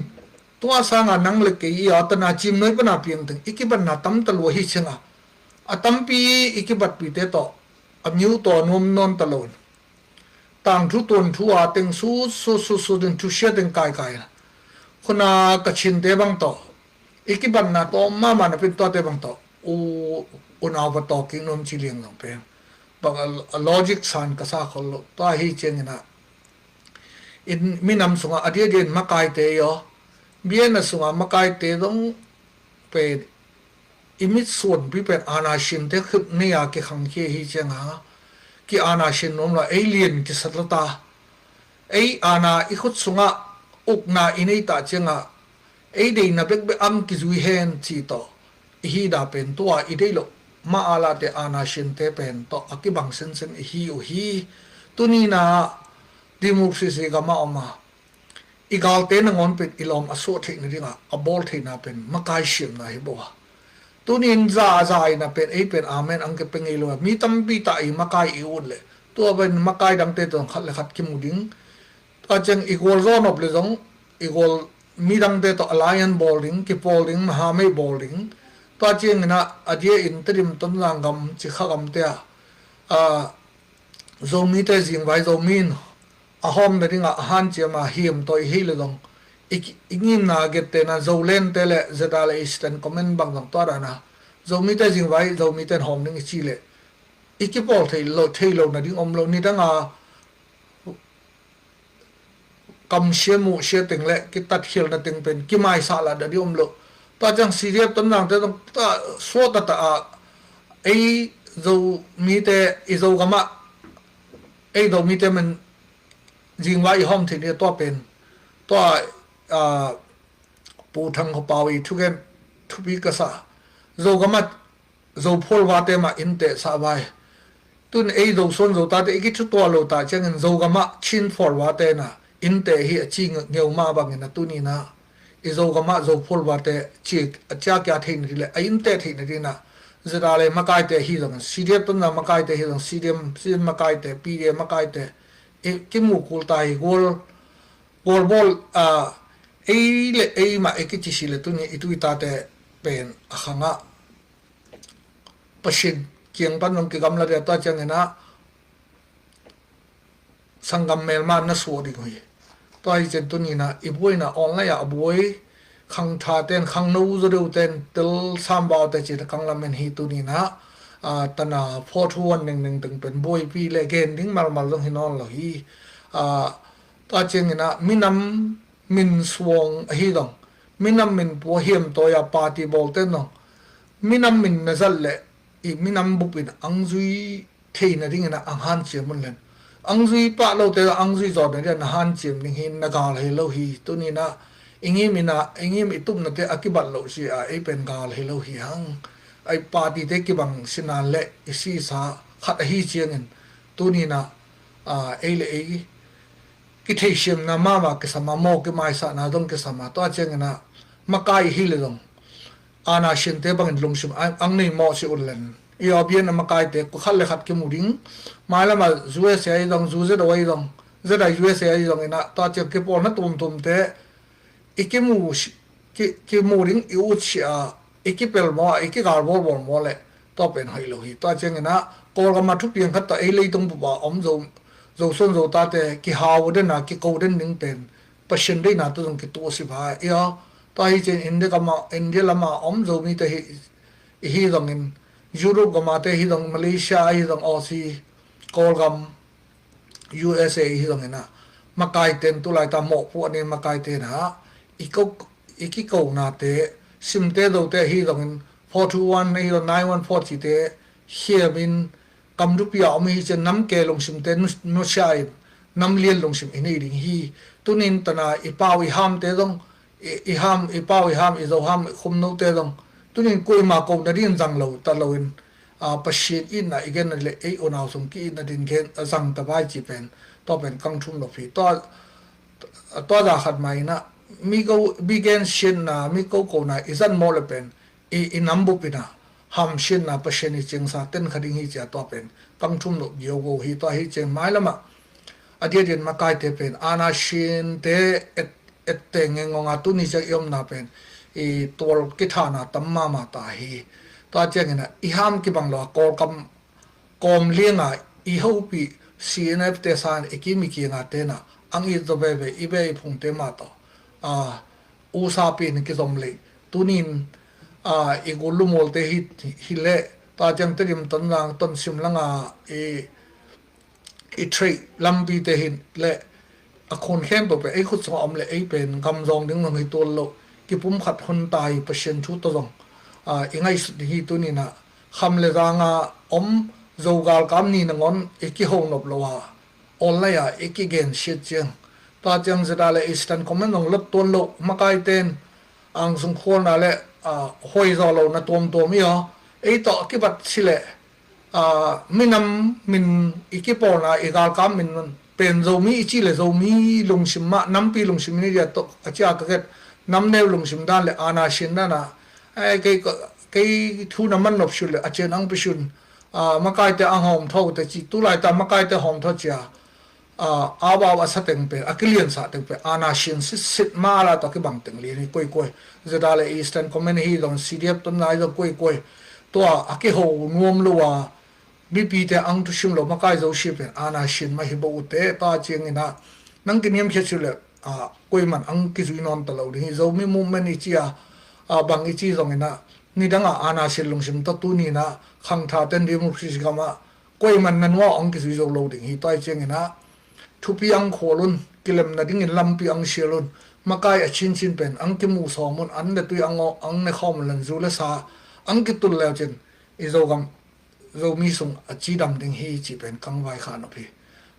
tua sanga nang le kei i a tana Cimnuai pana piang teng i kipatna tam ta lua hi ciang a, a tampi i kipatpite tawh a miu tawh nuam nawn ta lo in, tangthu tuanthu a teng sut sut sut sut in thusia teng kaikai a, khuna Kachinte bang tawh i kipatna tawm mahmah napi in tuate bang tawh u, unau va tawk kik nuam ci liang zong pen bang a, a logic san ka sa khol lo. Tua hi ciangin ah, in minam sungah a diakdiak in makaite i aw, biakna sungah makaite zong pen i mitsuanpi pen aana sinte khut nei a kikhangkhia hi ciang a, ki aana sin nuam lo, ei lian kisa lo ta, ei aana i khut sungah ukna i nei ta ciang a, ei deina bekbek ang kizui hen ci tawh i hi da pen tua i deih loh ma a late aana sinte pen tawh a kibang sinsin i hi uh hi. Tuni inah democracy gam a om a, i galte nangawn pen i lawm a suah theih nading a, a bawl theihna pen makai siamna hi bo a. Tuni in za a za inah pen ei pen amen ang ke pe ngei lo a, mi tampi ta i makai i ut leh tua pen makai dangte tawh khat le khat kimu ding. Tua ciang i gualzaw nop le zong i gual midangte tawh alliance bawl ding, kipawl ding, mahamei bawl ding. Tua ciangin ah a dia in Tedim, Tonzang gam, Cikha gamte ah, a, Zomite zingvai Zomi in a hawm nading ah a hanciam a hiam tawi hi le zong i ki-, i ngimna gette na Zolente le Z R A Eastern Command bang zong tua dan a Zomite zingvai Zomite in hawm ding i ci leh i kipawl thei lo, thei lo nading om lo, nidang a kamsia muhsia teng le kitatkhialna teng pen kimaisah lah dadi om lo. Tua ciang C D F Tonzangte zong tua suah taktak a, ei Zomite, i Zogam ah ei Zomite man zingvai i hawm theih ni a, tua pen tua, a, Pu Thang Khaw Pau i thugen thupi ka sa. Zogam ah Zo phualvate mah in tehsah vai. Tun ei Zosuan Zotate i kithutuah lo ta ciangin Zogam ah Chin phualvate na in teh hi a ci ngeu mah bangin a tuni inah i Zogam ah Zo phualvate ci a ciah kia theih nading le a in teh theih nading inah Z R A makaite hi zong, C D F Tonzang makaite hi zong, C D M, C D M makaite, P D A makaite i kimu kul ta hi. Gual, gual bawl, a, ei le ei mah i kici si le tuni i tu i tate pen a khang ah Pasian kiang pan zong kigamla dia, tua ciangin ah sanggam melma na suah ding uh hi. Tua hi ciang tuni-in ah i buaina online ah a buai khangtha ten, khangno zaw deuh ten, tel sambau te cih a kang lamen hi. Tuni-in ah, ah, tana four two one nengneng teng pen buaipi le gen ding malmal zong hi nawn lo hi. Ah, tua ciangin ah minam min suang ahi zong, minam min pua hiam tawi a party bawl ten zong, minam min na zat leh i minam bup in ang zui thei nadingin ah ang hanciam un len. Ang zui pah lote ang zui zawh nadingin ah na hanciam ding hi, na gal hi lo hi. Tuni-in ah i ngim in ah, i ngim i tupnate a kibat loh ci a ei pen gal hi lo hi hang. Ei party te kibang sinan le i sisa khat ahi ciangin tuni-in ah, ah, ei le ei kitheihsiamna mahmah kisam a, maw kimaisakna zong kisam a, tua ciangin ah makai hi le zong, ana siante bangin lungsim ang, ang nei mawh ci un len. I aw bian a makaite khat le khat kimu ding. Mailam ah U S A ahi zong, U Z O ahi zong, Z I U S A ahi zongin ah, tua ciang kipawlna tuamtuamte i kimu si-, ki, kimu ding i ut si a, i kipel maw, i kigal bawlbawl maw le, tua pen hoih lo hi. Tua ciangin ah Kawlgam ah thupiang khat tawh ei leitung bup a om Zo, Zo suan Zo tate kihau den a, kiko den ding pen Pasian deihna tawh zong kituak si vai. I aw, tua hi ciang India gam ah, India lam ah om Zomite hi, i hi zongin, Europe gam ah te hi zong, Malaysia ahi zong, Aussie, Kawlgam, U S A hi zongin ah, makai ten tulai ta mawhpuak ni, makai ten ah i ko, i kikonate, Simte Zote hi zongin, four two one hi zong, nine one four cite hiam in, kam thupi a om hi ciang nam ke lungsimte nu, nusia in, nam lian lungsim i nei ding hi. Tuni-in tana i pau i hamte zong, i, i ham, i pau i ham, i Zo ham, i khumnote zong, tuni-in kuama ko nadingin zang lo ta loin, ah, Pasian itna i gen le ei unau sung ki-itna dingin gen, ah, zang ta vai ci pen, tua pen kang thum lo hi. Tua, tua za khat mah in ah, mi ko, mi gensiatna, mi kokona i zat mawh le pen i, i nam bup in ah hamsiatna Pasian i cingsa ten kha ding hi ci a, tua pen kang thum lo gio go hi. Tua hi ciang mailam ah a diakdiak makaite pen ana siante et, etteng ngengong a, tuni ciang i omna pen i tual kithana tam mahmah ta hi. Tua ciangin ah i ham kibang lo a, Kawlgam kawm liang a i hopih C N F te san i kim i kiang a ten ah ang it zaw veve, i be i phungte mah tawh, ah, usapi in kizom lei. Tuni-in, ah, i gul lumawlte hi, hi leh, tua ciang Tedim, Tonzang, Tonsim lang a i, i trade lampite hi leh, a khun khempeuh pen ei khut sungah om leh ei pen gamzawng ding zong hi tuan lo, kipumkhat hun ta hi. Pasian thu tawh zong, ah, i ngaihsut ding hi. Tuni-in ah kham le zang a om Zo galkap ni nangawn i kiho nop lo a, online ah i kigensiat ciang, tua ciang Z R le Eastern Command zong lot tuan lo, makaite in ang sung khualna le, ah, hoih zawh lohna tuamtuam i aw, ei tawh a kibat si leh, ah, minam min i kipawlna, i galkap min pen Zomi i cih leh Zomi lungsim mah, nampi lungsim i nei dia tawh a ci a, ka gen namneu lungsim dan le ana sian dan ah, eh, kei, kei thu na man nop sun le a cian ang pi sun, ah, makaite ang hawm tho te ci, tulai ta makaite hawm tho ci a, ah, a bau a sa teng pen, a kiliansa teng pen ana sian sitsit mah la tawh kibang teng lian hi. Koikoi, Z R le Eastern Command hi zong, C D F Tonzang hi zong, koikoi, tua a kiho nuam lo a mipite ang thusim lo, makai zosia pen ana sian mah hi bo uh teh. Tua ciangin ah nang kiniamkhiat si leh, ah, koiman ang kizui nawn ta lo ding hi. Zomi movement i ci a, ah, bang i ci zongin ah, nidang a ana sian lungsim tawh tuni-in ah khangtha ten democracy gam ah koiman na nuau ang kizui zo lo ding hi. Tua hi ciangin ah thupi ang khual un, kilem nadingin lampi ang sial un, makai a cincin pen ang kimu sawm un, an le tui ang aw, ang ne khawm un, len zu le sa ang kitul leu cin i Zogam, Zomi sung a cidam ding hi ci pen kang vaikhak nop hi.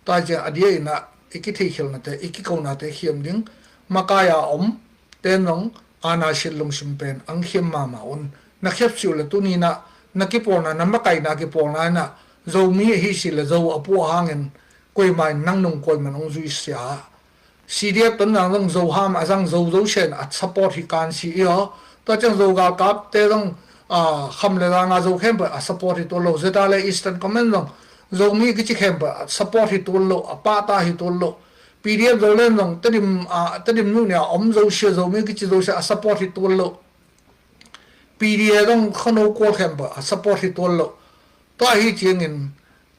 Tua hi ciang a dia-in ah i kitheikhialnate, i kikonate khiam ding, makai a om ten zong ana sian lungsim pen ang khiam mahmah un. Na khiap si uh leh tuni-in ah na kipawlna, na makaihna kipawlna in ah Zomi ahi si leh Zo a puah hangin koimah in nang nung koimah in hong zui sia. C D F Tonzang zong Zo ham a zang, Zo Zo sian a support hi kan si i aw. Tua ciang Zo galkapte zong, ah, kham le zang a Zo khempeuh a support hi tuan lo. Z R le Eastern Command zong Zomi kici khempeuh a support hi tuan lo, a pahtak hi tuan lo. P D F Zoland zong Tedim, ah, Tedim nu nia om zosia, Zomi kici zosia a support hi tuan lo. P D A zong khuano kual khempeuh a support hi tuan lo. Tua hi ciangin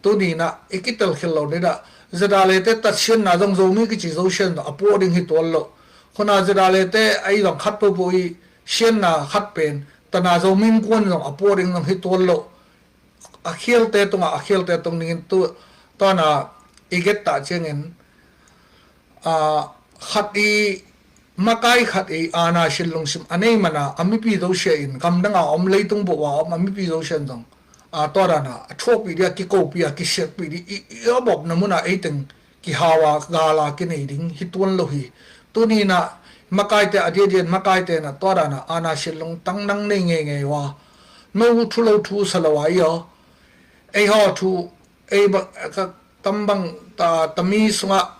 tuni inah i kitel khel lo ni dah, ZRA te tatsianna zong Zomi kici Zosian zong a puah ding hi tuan lo. Khuna ZRA te ahi zong khat pohpoh i sianna khat pen tana Zomi innkuan zong a puah ding zong hi tuan lo. A khialte tungah a khialte tung dingin tu, tua inah i getta ciangin, a, khat i makai khat i aana sin lungsim a nei mana a mipi zosia in gamdanga om, leitung buh a om a mipi zosia in zong, a, tua dana a thuakpih dih, a kikopih, a kisiatpih dih, i, i a bawpna muna ei teng kihau a gala kinei ding hi tuan lo hi. Tuni inah makaite, a diadian makaite inah tua dana aana sin lungtang nang nei ngeingei uh a, no thu lo thu sa lo a i aw, ei haw thu, ei ba, ka, tambang ta, tami sungah,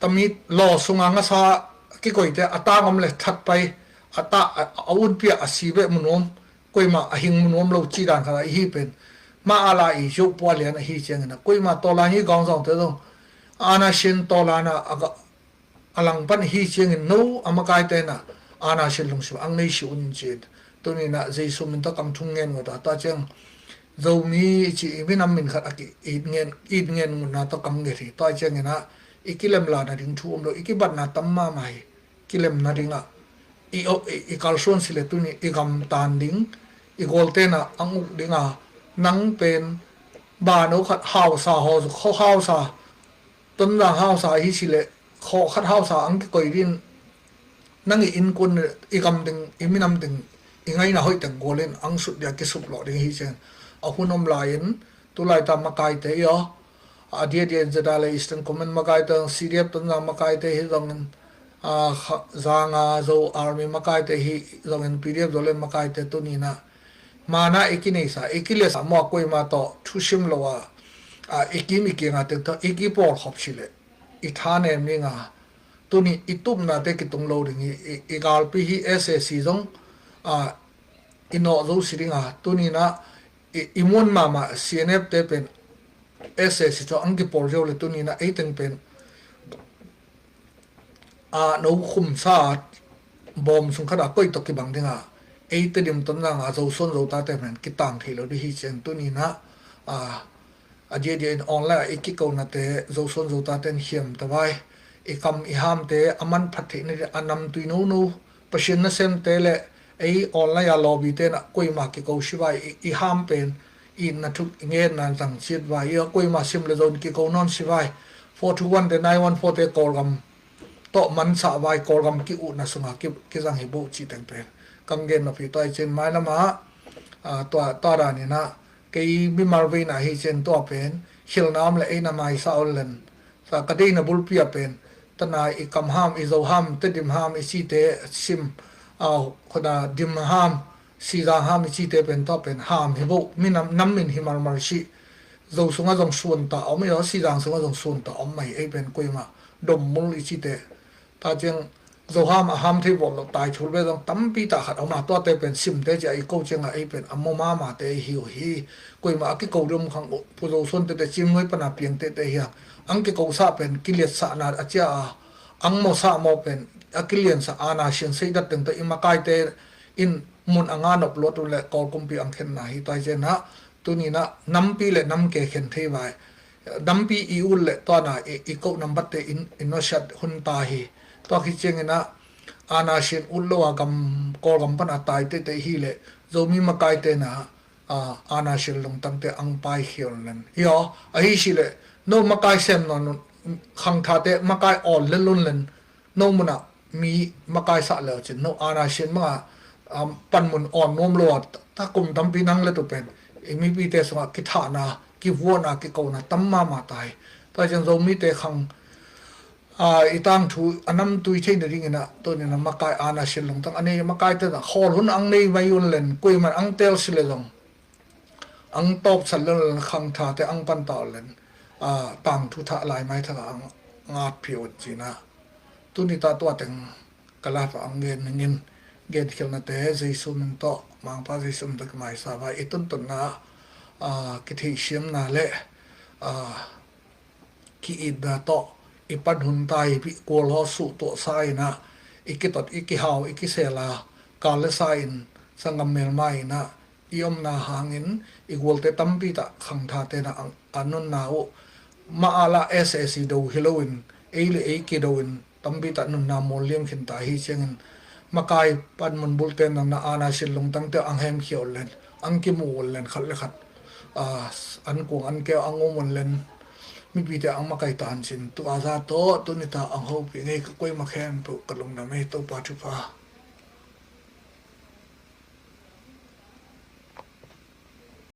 tami law sungah ngasa kikoite a tang om le that pai, a ta, a, a utpia a si beh mu nuam, koima a hing mu nuam lo ci dan khat a i hi pen. Ma a la i zioh pua lian a hi ciangin a koima tawlan hi gawng zawngte zong aana sin tawlan a, a langpan hi ciangin no a makaite inah aana sin lungsim ang nei si un ci. Tuni inah Jesu min tawh kang thung ngen ngawt a, tua ciang Zomi i ci i minam min khat a ki it ngen, it ngen ngutna tawh kang nget hi. Tua ciangin ah i kilemla nading thu om lo, i kibatna tam mahmah hi. Kilemna dingah i, i, i kalsuan si le tuni i gam tan ding, i gualte inah ang uk dinga nang pen bano khat hausa haw, kho hausa, Tonzang hausa hi si le kho khat hausa ang kikoi din, nang i innkuan i gam ding, i minam ding, i ngaina hoih teng gual in ang sut dia kisup lawh ding hi ciang a hun om lai-in, tulai ta makaite i aw, a diadian ZRA le Eastern Command makaite, CDF Tonzang makaite hi zongin, a, kha-, Zanga Zo Army makaite hi zongin, PDF Zoland makaite tuni inah mana i kineisa, i kiliatsa maw, koima tawh thusim lo a, a, i kim i kianga teng tawh i kipawlkhop si le i thanem dinga, tuni i tupnate kitung lo ding hi. I, i galpi hi SAC zong, a, i nawh zo si dinga, tuni inah i, i muan mahmah CNF te pen SAC tawh ang kipawl zio le tuni inah ei teng pen, a, no khumsa bawm sung khat a koi tawh kibang dinga, ei Tedim Tonzang a Zosuan Zotate pen kitang thei lo ding hi ciang tuni inah, a, a diadia in online a i kikonate Zosuan Zotate in hiam ta vai. I kam i hamte a manphat theihna ding a namtui nono, Pasian nasemte le ei online a lawbite inah koima kiko si vai, i, i ham pen i na thuk i ngenna zang ciat vai, i a koima sim le zon kiko nawn si vai. Four two one te, nine one four te Kawlgam tawh mansah vai, Kawlgam ki-uhna sunga ki, kizang hi boh cih teng pen kang gen nop hi. Tua i cin mailamah, a, tua, tua dan inah kei mimal veina hi cin tua pen hilna om le ei na maisa ol len. Sa ka deina bulpi a pen tana i kam ham, i Zo ham, Tedim ham i cite sim, a, khuna Dim ham, Sizang ham i cite pen tua pen ham hi boh, minam, nam min hi malmal si. Zo sungah zong suanta om i aw, Sizang sungah zong suanta om mah hi, ei pen koima Dommul i cite. Ta ciang Zo ham a ham thei vawt lo, Taithul ve zong tampi ta khat om a, tuate pen simte cia i ko ciangah ei pen a maw mahmahte i hi uh hi. Koima a kiko dum khang uh, Pu Zosuan tete, Cimnuai pana piang tete hi a, ang kiko sah pen kiliatsahna a cia a, ang mawsah maw pen a kiliansa aana sin seidat teng tawh i makaite in mun a nga nop luat uh le Kawl kumpi ang khenna hi. Tua hi cianah tuni inah nampi le namke khen thei vai. Nampi i ut le tua na i, i koh nambatte in, in nusiat hun ta hi. Tua hi cianginah aana sin ut lo a gam, Kawlgam pana tai teitei hi le Zomi makaite na, a, aana sin lungtangte ang pai khial len hi aw. Ahi si le no makai sem nawn un, khangthate makai awl lel un len, no munah mi makaisah le uh cin, no aana sin manga, um, panmun awn nuam lo a, ta, ta kum tampi nang le tu pen i mipite sungah kithahna, kivuana, kikona tam mahmah ta hi. Tua cian Zomite khang, a, i tangthu a namtui theihna dinginah tuninah makai aana sin lungtang a nei makaite na khawl hun ang nei mai un len, kuiman ang tel si le zong ang tawpsat lel khangthate ang panta uh len, a, tangthu thah lai mai thakah ang ngat phi un cinah. Tuni ta tua teng ka lat ang gen ningin, genkhialnate Jesu min tawh, Mangpa Jesu min tawh kimaisa vai. I tuntunna, a, kitheihsiamna le, a, ki-itna tawh i pan hun ta hi. Kual haw suh tuahsa inah i kitot, i kihau, i kisela, kal le sa in sanggam melma inah i omna hangin i gualte tampi tah khangthate na a nunna uh mah ala S A C do hi loin ei le ei kido in tampi tah nunna mawl liam khin ta hi ciangin makai pan mun bulte nang na ana sin lungtangte ang hemkhia un len ang kimu un len khat le khat an kuang an keu ang um un len mipite ang makai ta an sin tu a za tawh tu nita ang hopih ngei ka kuai ma khempeuh ka lungdam ei Topa thupha